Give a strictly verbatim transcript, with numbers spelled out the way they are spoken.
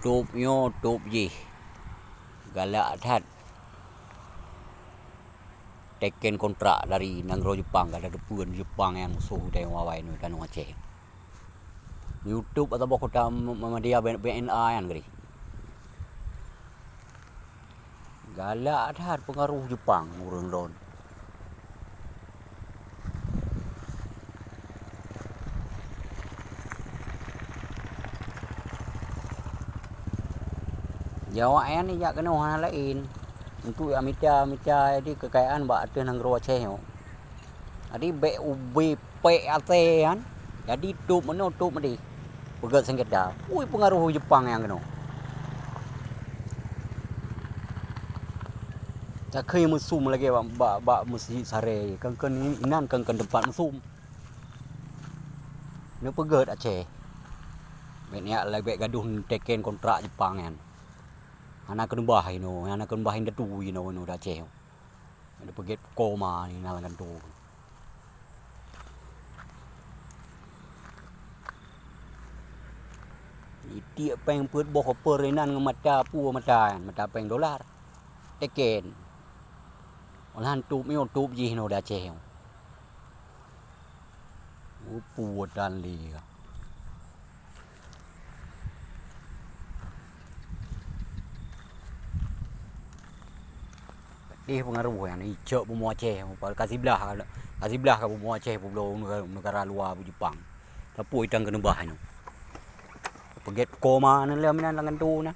Top nyoe top jih. Galak that. Teken kontrak dari nanggroe Jepang, ka teupeue Jepang nyang musoh dai awai nyoe tanoh Aceh. YouTube atawa kota M-, Madya B N A nyan geuh. Galak that peungaroh Jepang ureuëng lôn. Jaweueb nyan jak keunoe hana laén. Untuk jak mita-mita di keukayaan bak ateueh nanggroe Aceh nyoe. Jadi bék ubé pék até nyan, jadi top meunoe top meudéh. Peugét sengketa. Ui, peungaroh Jepang nyang keunoe. Takheun meusum lagée bak, bak, bak meuseujid Sarée, kan, kan inan kan, kan teumpat meusum. Neupeugét Aceh. Bék nyak lagée bék gadôh teken kontrak Jepang nyan. Hana keuneubah inoe, hana keuneubah indatu inoe, inoe di Aceh. Ada peugét koma ni na lam kantô. Itiek péng peuet boh koper inan ngon mata, peue mata nyan, mata péng dolar. Teken. Olahan top nyoe, top jih nyoe di Aceh nyoe. Upu dan li. Deh peungaroh nyan, icok bumoe Aceh, ka siblah, ka siblah ka bumoe Aceh, peubloe neugara luwa bu Jepang. Tapi itang keuneubah nyoe. Peugét koma nan lom inan lam kantô na.